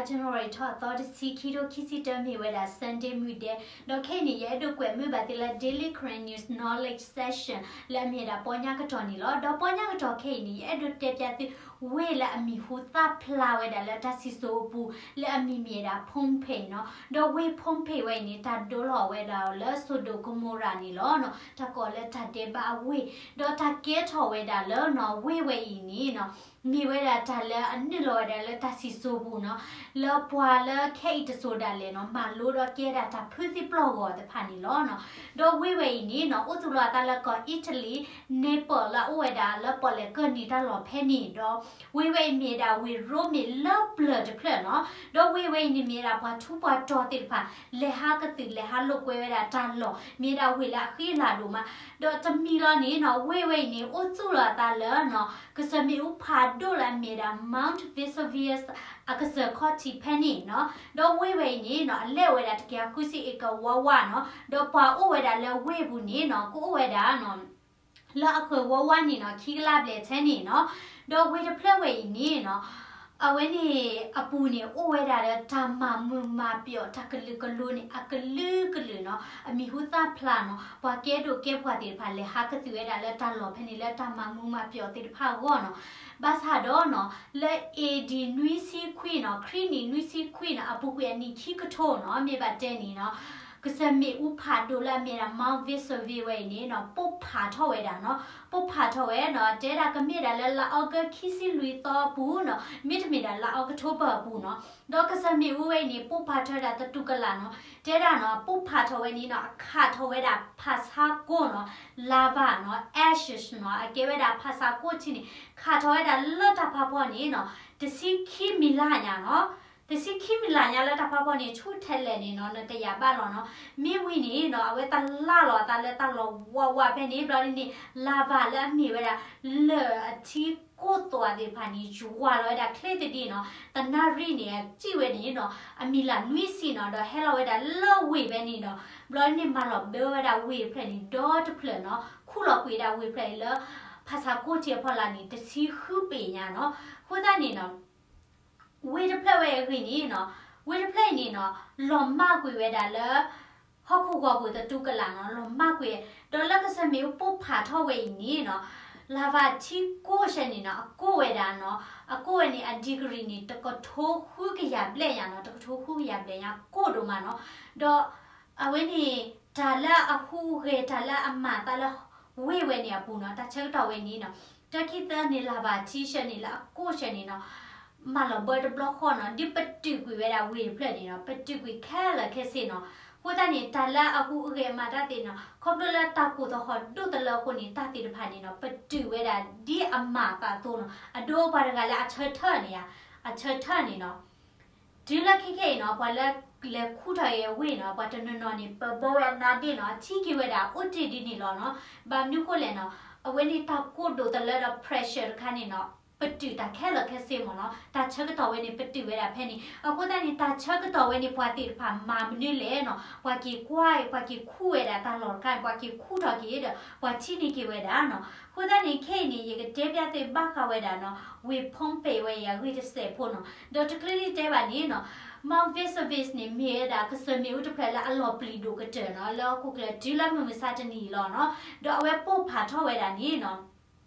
January ထီၣ်အသီတဆံ ခံကထိခံဆံတၢ မ့ၢ်ဝဲဒၣ် Sunday မုၢ်ဒဲ, ဒီးခဲအံၤန့ၣ် ယအဲၣ်ဒိးကွဲးမုာ်ဘၣ်သုလၢ Daily Karen News Knowledge Session လၢအမ့ၢ်ဝဲဒၣ်ပီညါကတီၢ်န့ၣ်လီၤ. ဒီးပီညါကတီၢ်ခဲအံၤန့ၣ် ယအဲၣ်ဒိးတဲပျးသု ဝ့ၢ်လၢအမံၤဟူသၣ်ဖျါဝဲဒၣ်လၢတၢ်စံၣ်စိၤအပူၤ လၢအမံၤမ့ၢ်ဝဲဒၣ် Pompeii နီၤ. ဒီးဝ့ၢ် Pompeii ဝဲအံၤန့ၣ် တၢ်ဒိလီၤဝဲဒၣ်လၢ စိၤဒိၣ်ကမိၤရၤန့ၣ်လီၤနီၤ. တၢ်ကိးလၢတၢ်ဒဲးဘးအဝ့ၢ်, ဒီးတၢ်ကဲထီၣ်ဝဲဒၣ်လၢနီၤ ဝ့ၢ်ဝဲအံၤန့ၣ်နီၤ မ့ၢ်ဝဲဒၣ်တၢ်လၢအနုာ်လီၤဝဲဒၣ်လၢတၢ်စံၣ်စိၤပူၤနီၤ, လၢပှၤလၢခဲအံၤတစိၤဒၣ်လဲာ်နီၤ မၤလိဒီးကဲဒၣ်တၢ်ဖုသံပျီၢ်ဂီၤသ့ၣ်တဖၣ်န့ၣ်လီၤနီၤ. ဒီးဝ့ၢ်ဝဲအံၤန့ၣ်နီၤ အိၣ်သူၣ်လီၤအသးလၢကီၢ် Italy, Naples လၢအအိၣ်ဝဲဒၣ်လၢပီၣ်လဲၣ်ကၢၢ်နံၤတၢ်လီၢ်ဖဲန့ၣ်ဒီး ဝ့ၢ်ဝဲအံၤမ့ၢ်ဝဲဒၣ်ဝ့ၢ်ရိမ့ၤလၢပျၢၤတဖျၢၣ်နီၤ. ဒီးဝ့ၢ်ဝဲအံၤန့ၣ်မ့ၢ်ဝဲဒၣ်ပှၤထူးပှၤတီၤသ့ၣ်တဖၣ် လဲၤဟးကသုး လဲၤဟးလိာ်ကွဲဝဲဒၣ်တၢ်လီၢ် မ့ၢ်ဝဲဒၣ်ဝ့ၢ်လၢအဃံအလၤဒိၣ်မး. ဒီးတမံၤလီၤန့ၣ်နီၤ ဝ့ၢ်ဝဲအံၤန့ၣ် အိၣ်သူၣ်လီၤအသးလၢနီၤ ကစၢၢ်မ့ၣ်အူဖးဒိၣ်လၢအမ့ၢ်ဝဲဒၣ် Mount Vesuvius အကစၢၢ်ခီၣ်ထံးဖဲန့ၣ်နီၤ. ဒီးဝ့ၢ်ဝဲအံၤန့ၣ်နီၤ အလဲၢ်ဝဲဒၣ်တကယၤဃုဆံအ့ကၤဝါဝါနီၤ. ဒီးပှၤအိၣ်ဝဲဒၣ်လၢဝ့ၢ်ပူၤန့ၣ်နီၤ ကအိၣ်ဝဲဒၣ်နီၤ လၢအဃၢၤဝါဝါန့ၣ်နီၤ ခံကလးဘျဲၣ်ထဲန့ၣ်နီၤ. ဒီးဝ့ၢ်တဖျၢၣ်ဝဲအံၤန့ၣ်နီၤ အဝဲန့ၣ်အပူၤန့ၣ် အိၣ်ဝဲဒၣ်ဒီးတၢ်မၤမုာ်မၤပျီး တၢ်ကလုာ်ကလိၤန့ၣ် အကလုာ်ကလုာ်နီၤ အမံၤဟူသၣ်ဖျါနီၤ ပှၤကဲဒိၣ်ကဲပှၢ်သ့ၣ်တဖၣ် လဲၤဟးကသုးဝဲဒၣ်လၢတၢ်လီၢ်ဖဲန့ၣ် လၢတၢ်မၤမုာ်မၤပျီးသ့ၣ်တဖၣ်အဂီၢ်နီၤ. ဘၣ်ဆၣ်ဒီးနီၤ လၢ A D နွံဆံခွံနီၤ ခရံာ်နံၣ်နွံဆံခွံနီၤ အပူၤကွံာ်အနံၣ်ခံကထိနီၤ မ့ၢ်ဘၣ်တဲန့ၣ်နီၤ ကစၢၢ်မ့ၣ်အူဖးဒိၣ်လၢအမ့ၢ်ဒၣ် Mount Vesuvius ဝဲအံၤန့ၣ်နီၤ ပိၢ်ဖးထီၣ်ဝဲဒၣ်နီၤ. ပိၢ်ဖးထီၣ်ဝဲနီၤ တဲဒၣ်ကမ့ၢ်ဒၣ်လၢလါအီကူးခံဆံလွံၢ်သီအပူၤနီၤ မ့တမ့ၢ်ဒၣ်လါအီးကထိဘၢၣ်အပူၤနီၤ. ဒီးကစၢၢ်မ့ၣ်အူဝဲအံၤန့ၣ် ပိၢ်ဖးထီၣ်ဝဲဒၣ်သတူၢ်ကလာ်နီၤ တဲဒၣ်နီၤ ပိၢ်ဖးထီၣ်ဝဲန့ၣ်နီၤ အခးထီၣ်ဝဲဒၣ်ဖးဆါကိၢ်နီၤ lava နီၤ ashes နီၤ အကဲဝဲဒၣ်ဖးဆါကိၢ်ထံန့ၣ် ခးထီၣ်ဝဲဒၣ်လၢတၢ်ဖးဖီန့ၣ်နီၤ တဆံခံမံၤလါညါနီၤ တဆံခံမံၤလါညါလၢတၢ်ဖးဖီန့ၣ် ဆူၣ်ထဲလဲၣ်န့ၣ်နီၤ နတယာ်ဘၣ်လီၤနီၤ. မ့ၢ်ဝံၤန့ၣ်နီၤ အဝဲသလၢ်လီၤအသးလၢတၢ်လီၢ်ဝးဝးဖဲန့ၣ် ဘျီဒ်န့ၣ် lava လၢအမ့ၢ်ဝဲဒၣ် လၢၢ်အထံကိၢ်သွးသ့ၣ်တဖၣ်န့ၣ် ယွၤလီၤဝဲဒၣ်ချ့သဒံးနီၤ တနၣ်ရံၣ်န့ၣ် စံၣ်ဝဲန့ၣ်နီၤ အမံၤလၢ်နွံဆံနီၤ ဒီးဟဲလီၤဝဲဒၣ်လၢဝ့ၢ်ဖဲန့ၣ်ဒီး ဘျီဒ်န့ၣ် မၤလီၤဘၢဝဲဒၣ်ဝ့ၢ်ဖျၢၣ်န့ၣ် ဒီတဖျၢၣ်နီၤ ခူၣ်လီၤကွံာ်ဝဲဒၣ်ဝ့ၢ်ဖျၢၣ်အံၤလၢ ဖးဆါကိၢ်ထံအဖီလာ်န့ၣ် တဆံဃုပ့ၤညါနီၤ. အဃိသတးန့ၣ်နီၤ ဝ့ၢ်တဖျၢၣ်ဝဲအဂ့ၢ်န့ၣ်နီၤ ဝ့ၢ်တဖျၢၣ်အံၤန့ၣ်နီၤ လီၤမၢ်ကွံာ်ဝဲဒၣ်လၢ ဟီၣ်ခိၣ်ဂီၤပူၤသတူၢ်ကလာ်နီၤ လီၤမၢ်ကွံာ် ဒီးလၢကစၢၢ်မ့ၣ်အူပိၢ်ဖးထီၣ်ဝဲအံၤန့ၣ်နီၤ lava ထံကိၢ်ဆဲန့ၣ်နီၤ အကိၢ်ဝဲဒၣ်နီၤ အကိၢ်ဝဲန့ၣ် အ degree န့ၣ် တကထိဃုကယၤဘျဲၣ်ညါနီၤ တကထိဃုကယၤဘျဲၣ်ညါ ကိၢ်ဒိၣ်မးနီၤ. ဒီး အဝဲန့ၣ် တၢ်လၢအဟူးဂဲၤ တၢ်လၢအမၤအသးလၢ ဝ့ၢ်ဝဲန့ၣ်အပူၤနီၤ တၢ်ဆၢကတီၢ်ဝဲန့ၣ်နီၤ တၢ်ခံသၢန့ၣ် lava ထံဆဲန့ၣ်လၢအကိၢ်ဆဲန့ၣ်နီၤ မၤလီၤဘၢတဘျီဃီနီၤ ဒ်ပတုာ်ကွံာ်ဝဲဒၣ်ဝ့ၢ်တဖျၢၣ်န့ၣ်နီၤ ပတုာ်ကွံာ်ခဲလၢာ်ခဲဆ့နီၤ. အဃိသတးန့ၣ် တၢ်လၢအဟူးအဂဲၤမၤတၢ်သ့ၣ်နီၤ ခီဖျိလၢတၢ်ကိၢ်သဟီၣ်ဒိၣ်တလၢအဃိန့ၣ် တၢ်သ့ၣ်တဖၣ်န့ၣ်နီၤ ပတုာ်ဝဲဒၣ်ဒ်အမၤအသးအသိးနီၤ အဒိပှၤတဂၤလၢအဆၢထၢၣ်န့ၣ်ဧါ အဆၢထၢၣ်န့ၣ်နီၤ တုၤလၢခဲခဲအံၤနီၤ ပှၤလၢလဲၤခူၣ်ထီၣ်က့ၤဝ့ၢ်နီၤ ပှၤတနီၤနီၤန့ၣ် ပဘၢဝဲနါဒ့ၣ်နီၤ ထံၣ်က့ၤဝဲဒၣ်အိၣ်တ့ၢ်ဒ်န့ၣ်လီၤနီၤ. ဘၣ်မနုၤဃိလဲၣ်နီၤ အဝဲန့ၣ်တၢ်ကိၢ်ဒိၣ်တလၢဒီး pressure တခါန့ၣ်နီၤ ပတုာ်တၢ်ခဲလၢာ်ခဲဆ့မ့ၢ်နီၤ တၢ်ဆၢကတီၢ်ဝဲန့ၣ် ပတုာ်ဝဲဒၣ်ဖဲန့ၣ် အဃိသတးန့ၣ် တၢ်ဆၢကတီၢ်ဝဲန့ၣ် ပှၤသ့ၣ်တဖၣ်မၤမနုၤလဲၣ်နီၤ ပှၤက့ၤကွၢ် ပှၤက့ၤခူၣ်ဝဲဒၣ်တၢ်လီၢ်တခါန့ၣ် ပှၤက့ၤခူၣ်ထီၣ်က့ၤဒီး ပှၤထံၣ်န့ၢ်က့ၤဝဲဒၣ်နီၤ. အဃိသတးန့ၣ် ခဲအံၤန့ၣ် ယကတဲပျးသုဘၣ်ဃးဝဲဒၣ်နီၤ ဝ့ၢ် Pompeii ဝဲအံၤအဂ့ၢ်တစဲးဖိနီၤ ဒီးတချုးလၢတဲဘၣ်န့ၣ်နီၤ Mount Vesuvius န့ၣ် မ့ၢ်ဝဲဒၣ်ကစၢၢ်မ့ၣ်အူတဖျၢၣ်လၢအလီၤပျံၤဒိၣ်ကတၢၢ်နီၤ လၢဟီၣ်ခိၣ်ချၢတုၤလၢမုၢ်မဆါတနံၤအံၤလီၤနီၤ. ဒီးအဝဲပိၢ်ဖးထီၣ်ဝဲဒၣ်န့ၣ်နီၤ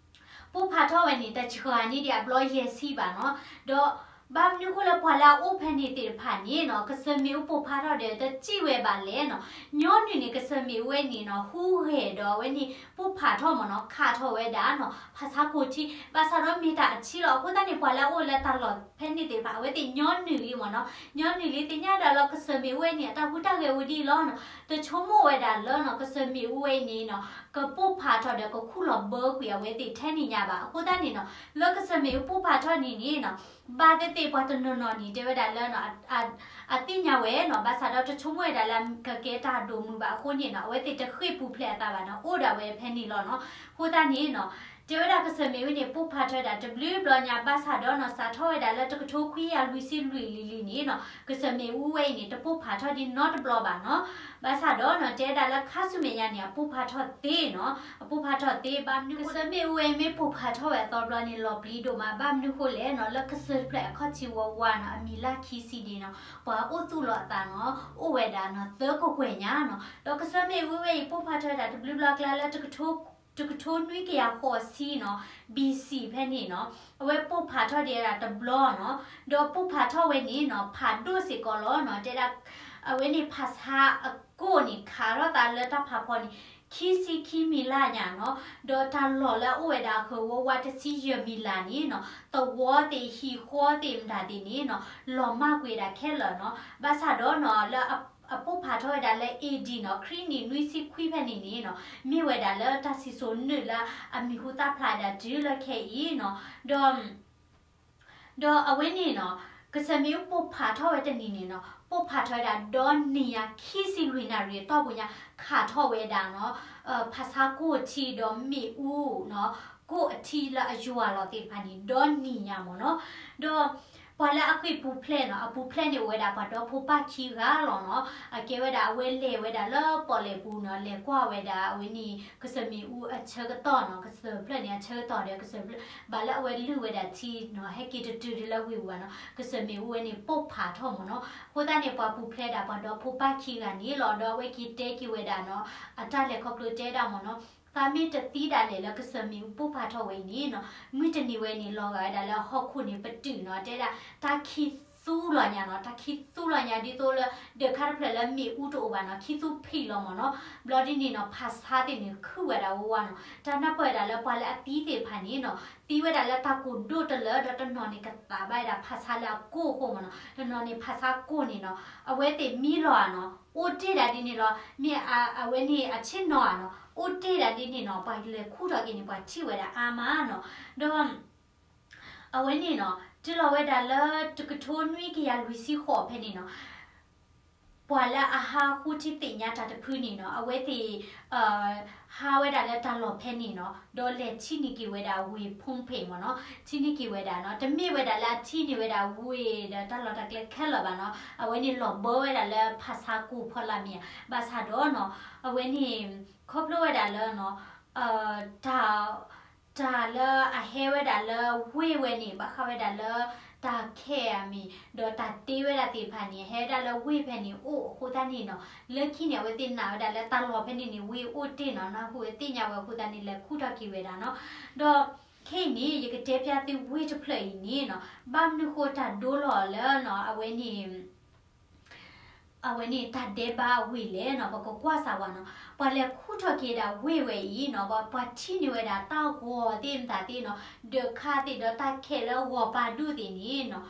ပိၢ်ဖးထီၣ်ဝဲန့ၣ် တစှၤန့ၢ်ဒံးအဘျီယဲၢ်ဆံဘၣ်နီၤ. ဒီးဘၣ်မနုၤဃိလၢပှၤလၢအအိၣ်ဖဲန့ၣ်သ့ၣ်တဖၣ်န့ၣ်နီၤ ကစၢၢ်မ့ၣ်အူပိၢ်ဖးထီၣ်ဒီး တစံၣ်ဝဲဘၣ်လဲၣ်နီၤ. ညီနုၢ်န့ၣ် ကစၢၢ်မ့ၣ်အူဝဲန့ၣ်နီၤ ဟူးဂဲၤဒီးအဝဲန့ၣ် ပိၢ်ဖးထီၣ်မ့ၢ်နီၤ ခးထီၣ်ဝဲဒၣ်နီၤ ဖးဆါကိၢ်ထံ ဘၣ်ဆၣ်ဒီးမ့ၢ်တၢ်အထံလီၤ. အဃိသတးန့ၣ် ပှၤလၢအအိၣ်လၢတၢ်လီၢ်ဖဲန့ၣ်သ့ၣ်တဖၣ် အဝဲသ့ၣ်ညီနုၢ်လံမ့ၢ်နီၤ ညီနုၢ်လံ သ့ၣ်ညါဒၣ်လၢကစၢၢ်မ့ၣ်အူဝဲန့ၣ် အတၢ်ဟူးတၢ်ဂဲၤအိၣ်ဒ်အံၤလီၤနီၤ. တဆိကမိၣ်ဝဲဒၣ်လၢနီၤ ကစၢၢ်မ့ၣ်အူဝဲအံၤန့ၣ်နီၤ ကပိၢ်ဖးထီၣ်ဒီးကခူၣ်လီၤဘၢကွံာ်အဝဲသ့ၣ်ထဲန့ၣ်ညါဘၣ်. အဃိသတးန့ၣ်နီၤ လၢကစၢၢ်မ့ၣ်အူပိၢ်ဖးထီၣ်န့ၣ်န့ၣ်နီၤ ဘၣ်သ့ၣ်သ့ၣ်ပှၤတနီၤနီၤန့ၣ် တဲဝဲဒၣ်လၢနီၤ အသ့ၣ်ညါဝဲနီၤ ဘၣ်ဆၣ်ဒီးတဆိကမိၣ်ဝဲဒၣ်လၢကကဲတၢ်ဒိၣ်မုၢ်ဘၣ်အဃိန့ၣ်နီၤ အဝဲသ့ၣ်တဃ့ၢ်ပူၤဖျဲးအသးဘၣ်နီၤ အိၣ်ဒၣ်ဝဲဖဲန့ၣ်လီၤနီၤ. အဃိသတးန့ၣ်နီၤ တဲဝဲဒၣ်ကစၢၢ်မ့ၣ်အူန့ၣ် ပိၢ်ဖးထီၣ်ဝဲဒၣ်တဘျုးဘျီညါ ဘၣ်ဆၣ်ဒီးနီၤ စးထီၣ်ဝဲဒၣ်လၢတကထိခွံကယၤလွံၢ်ဆံလွံၢ်လံၤလံၤန့ၣ်နီၤ ကစၢၢ်မ့ၣ်အူဝဲအံၤန့ၣ် တပိၢ်ဖးထီၣ်ဒ်နီတဘျီဘၣ်နီၤ. ဘၣ်ဆၣ်ဒီးနီၤ တဲဝဲဒၣ်လၢခါဆူမဲာ်ညါန့ၣ် အပိၢ်ဖးထီၣ်သ့နီၤ အပိၢ်ဖးထီၣ်သ့ ဘၣ်မနုၤ ကစၢၢ်မ့ၣ်အူဝဲမ့ၢ်ပိၢ်ဖးထီၣ်ဝဲအသီတဘျီန့ၣ် လီၤပျံၤဒိၣ်မး ဘၣ်မနုၤဃိလဲၣ်နီၤ လၢကစၢၢ်တဖျၢၣ်အခီၣ်ထံးဝးဝးနီၤ အမံၤလၢ်ခံဆံန့ၣ်နီၤ ပှၤအိၣ်သူၣ်လီၤအသးနီၤ အိၣ်ဝဲဒၣ်နီၤ သၢကကွဲၢ်ညါနီၤ ဒီးကစၢၢ်မ့ၣ်အူဝဲအံၤ ပိၢ်ဖးထီၣ်ဝဲဒၣ်တဘျုးဘျီအကျါလၢ တကထိနွံကယၤဃိးဆံနီၤ ဘီၣ်စံၣ် ဖဲန့ၣ်နီၤ အဝဲပိၢ်ဖးထီၣ်ဒံးဝဲဒၣ်တဘျီနီၤ ဒီးပိၢ်ဖးထီၣ်ဝဲန့ၣ်နီၤ ဖးဒိၣ်စ့ၢ်ကီးလီၤနီၤ တဲဒၣ် အဝဲန့ၣ် ဖၣ်ဆါအကိၣ်န့ၣ် ခးထီၣ်သးလၢတၢ်ဖးဖီန့ၣ် ခံဆံခံမံၤလၢ်ညါနီၤ ဒီးတၢ်လီၢ်လၢအအိၣ်ဝဲဒၣ်အဃၢၤဝီဝါတဆံယဲၢ်မံၤလၢ်န့ၣ်နီၤ သဝီသ့ၣ် ဟံၣ်ဃီသ့ၣ်မတၤသ့ၣ်န့ၣ်နီၤ လီၤမၢ်ကွံာ်ဝဲဒၣ်ခဲလၢာ်နီၤ ဘၣ်ဆၣ်ဒီးနီၤ လၢအပိၢ်ဖးထီၣ်ဝဲဒၣ်လၢ A D နီၤ ခရံာ်နံၣ်နွံဆံခွံဖဲန့ၣ်န့ၣ်နီၤ မ့ၢ်ဝဲဒၣ်လၢတၢ်စံၣ်စိၤနုာ်လၢအမံၤဟူသၣ်ဖျါဒၣ်တုၤလၢခဲအံၤနီၤ ဒီး ဒီးအဝဲန့ၣ်နီၤ ကစၢၢ်မ့ၣ်အူပိၢ်ဖးထီၣ်ဝဲတနံၤန့ၣ်နီၤ ပိၢ်ဖးထီၣ်ဝဲဒၣ်ဒီနံၤညါခံဆံလွံၢ်နၣ်ရံၣ်အတီၢ်ပူၤညါ ခးထီၣ်ဝဲဒၣ်နီၤ ဖၣ်ဆါကိၣ်ထံဒီးမ့ၣ်အူနီၤ ကိၣ်အထံလၢအယွၤလီၤသ့ၣ်တဖၣ်န့ၣ် ဒီနံၤညါမ့ၢ်နီၤ ဒီး ပှၤလၢအဃ့ၢ်ပူၤဖျဲးနီၤ အပူၤဖျဲးန့ၣ်အိၣ်ဝဲဒၣ်ပှၤဒီဖိပၢ်ခံဂၤလီၤနီၤ အကဲဝဲဒၣ်အဝဲလဲၤဝဲဒၣ်လၢပီၣ်လဲၣ်ပူၤနီၤ လဲၤကွၢ်ဝဲဒၣ်အဝဲန့ၣ် ကစၢၢ်မ့ၣ်အူအဆၢကတီၢ်နီၤ ကစၢၢ်ဖျၢၣ်န့ၣ် အဆၢကတီၢ်ဒီးကစၢၢ်ဖျၢၣ် ဘၣ်လၢအဝဲလုၢ်ဝဲဒၣ်ထံနီၤ ဟဲက့ၤတတုၤဒ်လၢဝ့ၢ်ပူၤဘၣ်နီၤ ကစၢၢ်မ့ၣ်အူဝဲန့ၣ် ပိၢ်ဖးထီၣ်မ့ၢ်နီၤ အဃိသတးန့ၣ် ပှၤပူၤဖျဲးဒၣ်ပှၤဒီဖိပၢ်ခံဂၤန့ၣ်လီၤ ဒီးအဝဲက့ၤတဲက့ၤဝဲဒၣ်နီၤ အတၢ်လဲၤခီဖျိတဲဒၣ်မ့ၢ်နီၤ သးမ့ၢ်တသံဒၣ်လဲာ်လၢကစၢၢ်မ့ၣ်အူပိၢ်ဖးထီၣ်ဝဲအံၤန့ၣ်နီၤ မုၢ်တနံၤဝဲန့ၣ် လီၤဂာ်ဝဲဒၣ်လၢဟီၣ်ခိၣ်န့ၣ်ပတုာ်နီၤ တဲဒၣ် တၢ်ခံသူလီၤညါနီၤ တၢ်ခံသူလီၤညါဒ်သိးလၢ ဒၢးခါတဖျၢၣ်လၢမ့ၣ်အူတအိၣ်ဘၣ်နီၤ ခံသူဖံးလီၤမ့ၢ်နီၤ ဘျီဒ်န့ၣ်နီၤ ဖၣ်ဆါသ့ၣ်န့ၣ် ခုၣ်ဝဲဒၣ်ဝးဝးနီၤ တၢ်နၢ်ပၢၢ်ဝဲဒၣ်လၢပှၤလၢအသံသ့ၣ်တဖၣ်န့ၣ်နီၤ သံဝဲဒၣ်လၢတၢ်ကိၢ်ဒိၣ်တလၢာ် ဒီးတနီၤန့ၣ်ကသးဘၣ်ဝဲဒၣ်ဖၣ်ဆါလၢအကိၢ်အဃိမ့ၢ်နီၤ တနီၤန့ၣ်ဖၣ်ဆါကိၢ်န့ၣ်နီၤ အဝဲသ့ၣ်မံလီၤဧါနီၤ အိၣ်တ့ၢ်ဒၣ်ဒ်န့ၣ်လီၤ မ့ၢ်အဝဲန့ၣ်အဆ့ၣ်နီၤဧါနီၤ အိၣ်တ့ၢ်ဒၣ်ဒ်န့ၣ်နီၤ ပှၤလဲၤခူၣ်ထီၣ်က့ၤန့ၣ် ပှၤထံၣ်ဝဲဒၣ်အါမးနီၤ ဒီး အဝဲန့ၣ်နီၤ တုၤလီၤဝဲဒၣ်လၢ တကထိနွံကယၤလွံၢ်ဆံဃိးဖဲန့ၣ်နီၤ ပှၤလၢအဟးဃုထံသ့ၣ်ညါတၢ်တဖုန့ၣ်နီၤ အဝဲသ့ၣ် ဟးဝဲဒၣ်လၢတၢ်လီၢ်ဖဲန့ၣ်နီၤ ဒီးလဲၤထံၣ်န့ၢ်က့ၤဝဲဒၣ်ဝ့ၢ်ဖူဖ့ၣ်မ့ၢ်နီၤ ထံၣ်န့ၢ်က့ၤဝဲဒၣ်နီၤ တမ့ၢ်ဝဲဒၣ်လၢအထံၣ်န့ၢ်ဝဲဒၣ်ဝ့ၢ်ဒီးတၢ်လီၢ်တၢ်ကျဲခဲလၢာ်ဘၣ်နီၤ အဝဲန့ၣ်လီၤဘၢဝဲဒၣ်လၢဖၣ်ဆါကိၢ်ဖီလာ်မ့ၢ်ဧါ ဘၣ်ဆၣ်ဒီးနီၤ အဝဲန့ၣ် ခီဖျိဝဲဒၣ်လၢနီၤ တၢ် တၢ်လၢအဟဲဝဲဒၣ်လၢဝ့ၢ်ဝဲန့ၣ် ဘၣ်ဃးဝဲဒၣ်လၢ တၢ်ခဲအမ့ၢ် ဒီးတၢ်တ့ဝဲဒၣ်သ့ၣ်တဖၣ်န့ၣ် ဟဲဝဲဒၣ်လၢဝ့ၢ်ဖဲန့ၣ်အိၣ်အဃိသတးန့ၣ်နီၤ လၢခံန့ၣ် အဝဲသ့ၣ်နာ်ဝဲဒၣ်လၢတၢ်လီၢ်ဖဲန့ၣ်န့ၣ် ဝ့ၢ်အိၣ်တ့ၢ်နီၤ နၢ်ဟူဝဲသ့ၣ်ညါဝဲအဃိသတးန့ၣ် လဲၤခူၣ်ထီၣ်က့ၤဝဲဒၣ်နီၤ ဒီးခဲအံၤန့ၣ် ယကတဲဖျါသုဝ့ၢ်တဖျၢၣ်အံၤန့ၣ်နီၤ ဘၣ်မနုၤဃိတၢ်ဒိလီၤလၢနီၤ အဝဲန့ၣ် အဝဲန့ၣ်တၢ်ဒဲးဘးဝ့ၢ်လဲၣ်နီၤ ပကကွၢ်စၢ်ဝဲနီၤ ပှၤလဲၤခူၣ်ထီၣ်က့ၤဒၣ်ဝ့ၢ်ဝဲအံၤနီၤ ပှၤထံၣ်န့ၢ်ဝဲဒၣ်တၢ်ဂီၤသ့ၣ်မတၤသ့ၣ်နီၤ ဒၢးခါသ့ၣ်ဒီးတၢ်ခဲလၢဂီၤပာ်ဒူၣ်သ့ၣ်န့ၣ်နီၤ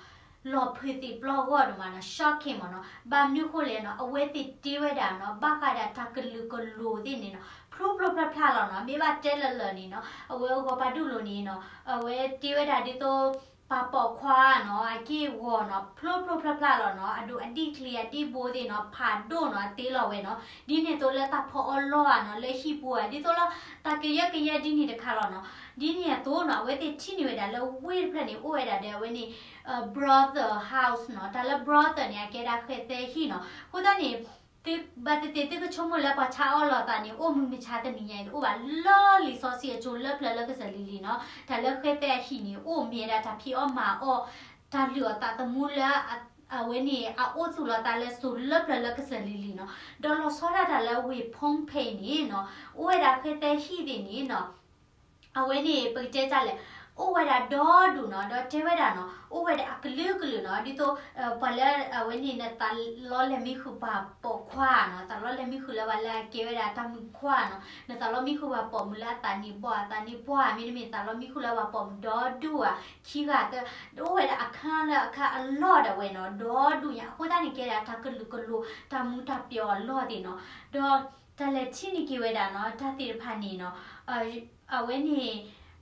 လီၤဖုးသ့ၣ်ပျီဂီၢ်ဒိၣ်မးနီၤ shocking မ့ၢ်နီၤ ဘၣ်မနုၤဃိလဲၣ်နီၤ အဝဲသ့ၣ်တ့ဝဲဒၣ်နီၤ ဘၣ်ဃးဒၣ်တၢ်ကလုာ်ကလိၤသ့ၣ်န့ၣ်နီၤ ဖျိဖျိဖျါဖျါလီၤနီၤ မ့ၢ်ဘၣ်တဲလၢာ်လၢာ်န့ၣ်နီၤ အဝဲဂီၤပာ်ဒူၣ်လိၤန့ၣ်နီၤ အဝဲတ့ဝဲဒၣ်ဒ်သိး ပှၤပိာ်ခွါနီၤ အက့ၢ်အဂီၤနီၤ ဖျိဖျိဖျါဖျါလီၤနီၤ အဒိးအဒံၣ်ချံအဒံၣ်ဘိသ့ၣ်နီၤ ဖးဒိၣ်နီၤ အတ့လီၤဝဲနီၤ ဒ်န့ၣ်အသိးလၢတၢ်ဖီအီၣ်လီၢ်ဧါနီၤ လၢဟံၣ်ပူၤဧါ ဒ်သိးလၢ တၢ်ကယၢကယဲဒ်န့ၣ်တခါလီၤနီၤ ဒ်န့ၣ်အသိးနီၤ အဝဲသ့ၣ်ထံၣ်န့ၢ်ဝဲဒၣ်လၢဝ့ၢ်တဖျၢၣ်န့ၣ် အိၣ်ဝဲဒၣ်ဒီးအဝဲန့ၣ် brothel house နီၤ တၢ်လၢ brothel န့ၣ် အကဲဒၣ်ဃဲသဲဟံၣ်နီၤ အဃိသတးန့ၣ် ဘၣ်သ့ၣ်သ့ၣ်သုကဆိကမိၣ်လၢပှၤဆါအီၣ်လီၤသးန့ၣ် အိၣ်မုၢ်မဆါတနံၤညါအံၤ တအိၣ်ဘၣ်လၢလံာ်စီဆှံအစိၤလၢပျၢၤလၢကစၢၢ်လံၤလံၤနီၤ တၢ်လၢဃဲသဲအဟံၣ်န့ၣ် အိၣ်မ့ၢ်ဝဲဒၣ်တၢ်ဖံးအီၣ်မၤအီၣ် တၢ်လုၢ်အီၣ်သးသမူလၢ အဝဲန့ၣ် အအိၣ်သူၣ်လီၤသးလၢစိၤလၢပျၢၤလၢကစၢၢ်လံၤလံၤနီၤ ဒီးလီၤဆီဒၣ်တၢ်လၢဝ့ၢ်ဖူဖ့ၣ်န့ၣ်နီၤ အိၣ်ဝဲဒၣ်ဃဲသဲဟံၣ်သ့ၣ်န့ၣ်နီၤ အဝဲန့ၣ် ပကတဲတၢ်လဲၣ်, အိၣ်ဝဲဒၣ်ဒီဒူၣ်နီၤ, ဒီးတဲဝဲဒၣ်နီၤ, အိၣ်ဝဲဒၣ်အကလုာ်ကလုာ်နီၤ, ဒ်သိး ပှၤလၢအဝဲန့ၣ် နသးလီလဲၤမံဃုာ်ပှၤပိာ်ခွါနီၤ, သးလီလဲၤမံဃုာ်လၢပှၤလၢအကဲဝဲဒၣ်တၢ်မုၣ်ခွါနီၤ, နသးလီမံဃုာ်ပှၤပိာ်မုၣ်လၢအသးနံၣ်ဘီၣ် အသးနံၣ်ပှၢ် မ့တမ့ၢ် သးလီမံဃုာ်လၢပှၤပိာ်မုၣ်ဒီဒူၣ်ဧါ, ခံဂၤသၢ, အိၣ်ဝဲဒၣ်အခါလၢအခါအလီၢ်ဒၣ်ဝဲနီၤ, ဒီဒူၣ်ညါ, အဃိသတးန့ၣ် ကဲဒၣ်တၢ်ကလုာ်ကလိၤ တၢ်မူတၢ်ပျီၤအလီၢ်သ့ၣ်နီၤ, ဒီး တၢ်လဲၤထံၣ်န့ၢ်က့ၤဝဲဒၣ်နီၤ, တၢ်သ့ၣ်တဖၣ်န့ၣ်နီၤ, အဝဲန့ၣ်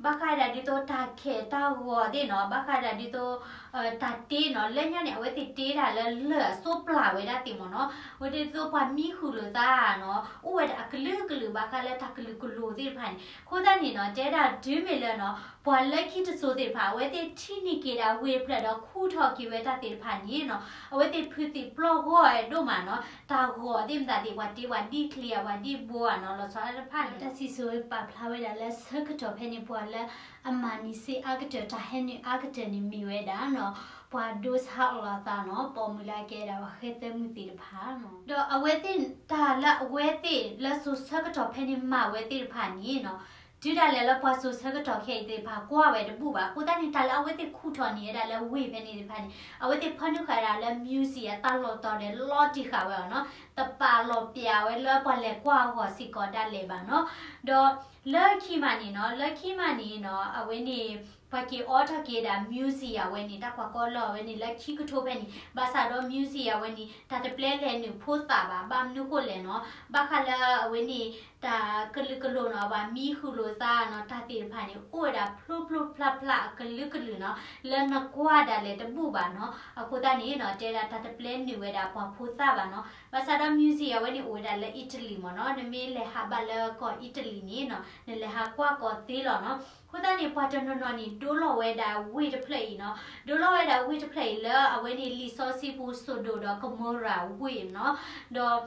ဘၣ်ဃးဒၣ်ဒ်သိးတၢ်ခဲးတၢ်ဂီၤသ့ၣ်နီၤ, ဘၣ်ဃးဒၣ်ဒ်သိး တၢ်တ့နီၤ, လၢညါန့ၣ် အဝဲသ့ၣ်တ့ဒၣ်လၢလၢၢ်အစိပျၢ်ဝဲဒၣ်သ့ၣ်မ့ၢ်နီၤ, ဝဲဒ်သိးပှၤမံဃုာ်လိာ်သးနီၤ, အိၣ်ဝဲဒၣ်အကလုာ်ကလုာ် ဘၣ်ဃးလၢတၢ်ကလုာ်ကလိၤသ့ၣ်တဖၣ်န့ၣ်, အဃိသတးန့ၣ်နီၤ, တဲဒၣ်တုၤမ့ၢ်လၢနီၤ, ပှၤလၢခံတစိၤသ့ၣ်တဖၣ် အဝဲသ့ၣ်ထံၣ်န့ၢ်က့ၤဒၣ်ဝ့ၢ်တဖျၢၣ်ဒီးခူၣ်ထီၣ်က့ၤဝဲတၢ်သ့ၣ်တဖၣ်န့ၣ်နီၤ, အဝဲသ့ၣ်ဖုးသံးပျီၢ်ဂီၢ်ဝဲဒိၣ်မးနီၤ, တၢ်ဂီၤသ့ၣ်မတၤသ့ၣ် ပှၤတ့ပှၤဒံၣ်ချံဧါ ပှၤဒံၣ်ဘိဧါနီၤ, လီၤဆီဒၣ်တဖၣ်န့ၣ် တၢ်စံၣ်စိၤပာ်ဖျါဝဲဒၣ်လၢဆၢကတီၢ်ဖဲန့ၣ် ပှၤလၢအမၤန့ၢ်စ့အါကတၢၢ် တၢ်ဟဲနုာ်အါကတၢၢ်န့ၣ်မ့ၢ်ဝဲဒၣ်နီၤ, ပှၤဒိဆါအီၣ်လီၤသးနီၤ, ပိာ်မုၣ်လၢအကဲဒၣ်ပှၤဃဲသၢမုၢ်သ့ၣ်တဖၣ်နီၤ, ဒီးအဝဲသ့ၣ်တၢ်လၢအဝဲသ့ၣ်လၢစိၤဆၢကတီၢ်ဖဲန့ၣ်မၤဝဲသ့ၣ်တဖၣ်န့ၣ်နီၤ, တုၤဒၣ်လဲာ်လၢပှၤစိၤဆၢကတီၢ်ခဲအံၤသ့ၣ်တဖၣ်ကွၢ်ဝဲတဘူၣ်ဘၣ်. အဃိသတးန့ၣ် တၢ်လၢအဝဲသ့ၣ်ခူၣ်ထီၣ်န့ၢ်ဝဲဒၣ်လၢဝ့ၢ်ဖဲန့ၣ်သ့ၣ်တဖၣ်န့ၣ် အဝဲသ့ၣ်ဖၢနုာ်ဃာ်ဒၣ်လၢ music အတၢ်လီၢ်တီၤဒီးလီၤတံၢ်ဃာ်ဝဲအီၤနီၤ, တပာ်လီၤပျံၤဝဲလၢပှၤလဲၤကွၢ်အဂီၢ်စ့ၢ်ကီးဒၣ်လဲာ်ဘၣ်နီၤ, ဒီးလၢခံမးန့ၣ်နီၤ, လၢခံမးန့ၣ်နီၤ, အဝဲန့ၣ် ပှၤက့ၤအိးထီၣ်က့ၤဒၣ် music အဝဲန့ၣ် တၢ်ကွၢ်ကီလၢအဝဲန့ၣ် လၢခံကထိဖဲန့ၣ် ဘၣ်ဆၣ်ဒီး music အဝဲန့ၣ် တၢ်တပျဲလဲၤနုာ်ဖိသၣ်ဘၣ်. ဘၣ်မနုၤဃိလဲၣ်နီၤ, ဘၣ်ဃးလၢအဝဲန့ၣ် တၢ်ကလုာ်ကလိၤနီၤ, ပှၤမံဃုာ်လိာ်သးနီၤ, တၢ်သ့ၣ်တဖၣ်န့ၣ် အိၣ်ဝဲဒၣ်ဖျိဖျိဖျါဖျါအကလုာ်ကလုာ်နီၤ, လၢနကွၢ်ဒၣ်လဲာ်တဘူၣ်ဘၣ်နီၤ. အဃိသတးန့ၣ်နီၤ, တဲဒၣ်တၢ်တပျဲနုာ်ဝဲဒၣ်ပှၤဖိသၣ်ဘၣ်နီၤ. ဘၣ်ဆၣ်ဒီး music အဝဲန့ၣ်အိၣ်ဝဲဒၣ်လၢ Italy မ့ၢ်နီၤ, နမ့ၢ်လဲၤဟးဘၣ်လၢကီၢ် Italy န့ၣ်နီၤ, နလဲၤဟးကွၢ်ကီၤသ့လီၤနီၤ. အဃိသတးန့ၣ် ပှၤတနီၤနီၤန့ၣ် ဒိလီၤဝဲဒၣ်ဝ့ၢ်တဖျၢၣ်အံၤနီၤ, ဒိလီၤဝဲဒၣ်ဝ့ၢ်တဖျၢၣ်အံၤလၢအဝဲန့ၣ် လံာ်စီဆှံပူၤ စိၤဒိၣ်ဒီးကမိၤရၤဝ့ၢ်နီၤ, ဒီး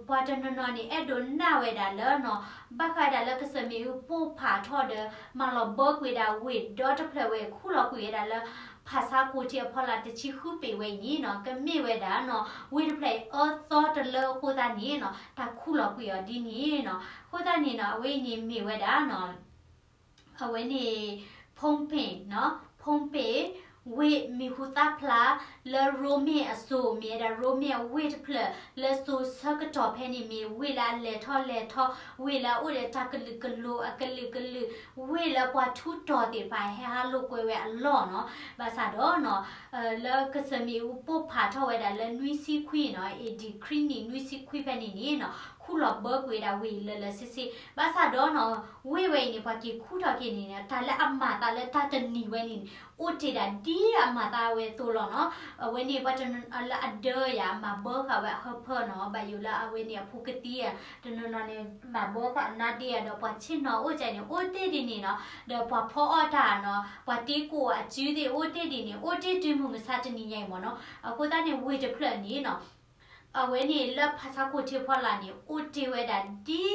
ပှၤတနီၤနီၤန့ၣ် အဲၣ်ဒိးနာ်ဝဲဒၣ်လၢနီၤ, ဘၣ်ဃးဒၣ်လၢကစၢၢ်မ့ၣ်အူပိၢ်ဖးထီၣ်ဒီး မၤလီၤဘၢကွံာ်ဒၣ်ဝ့ၢ်ဒီတဖျၢၣ်ဝဲ ခူၣ်လီၤကွံာ်ဝဲဒၣ်လၢ ဖၣ်ဆါခိၣ်ထံအဖီလာ်တဆံဃုပ့ၤဝဲအံၤန့ၣ်နီၤ, ကမ့ၢ်ဝဲဒၣ်နီၤ, ဝ့ၢ်တဖျၢၣ်အံၤအၢသီတလၢအဃိသတးန့ၣ်နီၤ, တၢ်ခူၣ်လီၤကွံာ်အီၤဒ်န့ၣ်နီၤ. အဃိသတးန့ၣ်နီၤ, အဝဲအံၤန့ၣ်မ့ၢ်ဝဲဒၣ်နီၤ အဝဲန့ၣ် Pompeii နီၤ, Pompeii ဝ့ၢ်မံၤဟူသၣ်ဖျါ လၢရိမ့ၤအစိၤ မ့ၢ်ဝဲဒၣ်ရိမ့ၤအဝ့ၢ်တဖျၢၣ် လၢစိၤဆၢကတီၢ်ဖဲန့ၣ်မ့ၢ်ဝ့ၢ်လၢအလဲၤထီၣ်လဲၤထီ, ဝ့ၢ်လၢအအိၣ်ဒီးတၢ်ကလုာ်ကလိၤအကလုာ်ကလုာ်, ဝ့ၢ်လၢပှၤထူးတီၤသ့ၣ်တဖၣ်ဟဲဟးလိာ်ကွဲဝဲအလီၢ်နီၤ. ဘၣ်ဆၣ်ဒီးနီၤ, လၢကစၢၢ်မ့ၣ်အူပိၢ်ဖးထီၣ်ဝဲဒၣ်လၢနွံဆံခွံနီၤ, အ့ၣ်ဒံၣ် ခွံနံၣ်နွံဆံခွံဖဲန့ၣ်န့ၣ်နီၤ, ခူၣ်လီၤဘၢကွံာ်ဝဲဒၣ်ဝ့ၢ်အံၤလၢလၢဆ့ဆ့. ဘၣ်ဆၣ်ဒီးနီၤ, ဝ့ၢ်ဝဲအံၤန့ၣ် ပှၤက့ၤခူၣ်ထီၣ်က့ၤန့ၣ် တၢ်လၢအမၤသးလၢတၢ်တနံၤဝဲန့ၣ်န့ၣ် အိၣ်တ့ၢ်ဒၣ်ဒ်အမၤသးဝဲအသိးလီၤနီၤ. အဝဲန့ၣ် ပှၤတနီၤလၢအဒၢယၤ မၤဘၢဃာ်ဝဲအဟၢဖၢနီၤ, ဘၣ်ယိၣ်လၢအဝဲန့ၣ်အဖိကသံဧါ, တနီၤနီၤန့ၣ် မၤဘၢဃာ်အနါဒ့ဧါ, ဒီးပှၤဆ့ၣ်နီၤအိၣ်ကဲန့ၣ် အိၣ်တ့ၢ်ဒ်န့ၣ်နီၤ, ဒီးပှၤဖီအီၣ်တၢ်နီၤ, ပှၤတ့ကိၣ်အစုသ့ၣ်အိၣ်တ့ၢ်ဒ်န့ၣ်, အိၣ်တ့ၢ်တုၤမုၢ်မဆါတနံၤညါအံၤမ့ၢ်နီၤ. အဃိသတးန့ၣ် ဝ့ၢ်တဖျၢၣ်န့ၣ်နီၤ, အဝဲန့ၣ်လၢဖၣ်ဆါခိၣ်ထံဖီလာ်န့ၣ် အိၣ်တ့ၢ်ဝဲဒၣ်ဒ်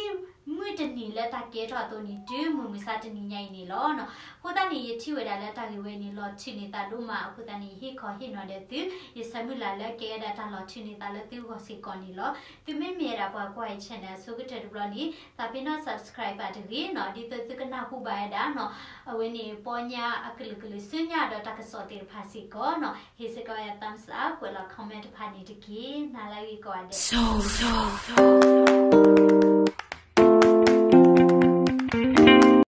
မုၢ်တနံၤလၢတၢ်ကဲထီၣ်အသိးန့ၣ် တုၤမုၢ်မဆါတနံၤညါအံၤန့ၣ်လီၤနီၤ. အဃိသတးန့ၣ် ယထံၣ်ဝဲဒၣ်လၢတၢ်ဂ့ၢ်ဝဲန့ၣ် လီၤထုးန့ၢ်သးဒိၣ်မး, အဃိသတးန့ၣ် ယဟ့ၣ်ခီဟ့ၣ်နီၤဒီးသု, ယဆၢမုၢ်လၢ်လၢကဲဝဲဒၣ်တၢ်လီၤထုးန့ၢ်သးလၢသုဂီၢ်စ့ၢ်ကီးန့ၣ်လီၤ. သုမ့မ့ၢ်ဝဲဒၣ်ပှၤကွၢ်အံၤ channel အဆိကတၢၢ်တဘျီန့ၣ် သးပ့ၤနီၣ် subscribe ဘၣ်တဂ့ၤနီၤ, ဒ်သိးသုကနၢ်ဟူဘၣ်ဝဲဒၣ်နီၤ, အဝဲန့ၣ် ပီညါအကလုာ်ကလုာ် ဆူညါဒီးတၢ်ကစီၣ်သ့ၣ်တဖၣ်စ့ၢ်ကီးနီၤ. ဟ့ၣ်စ့ၢ်ကီးယၤ thumbs up, ကွဲးလီၤ comment တဖၣ်န့ၣ်တက့ၢ်. နၤလၢအဂ့ၤကိးဂၤဒဲး.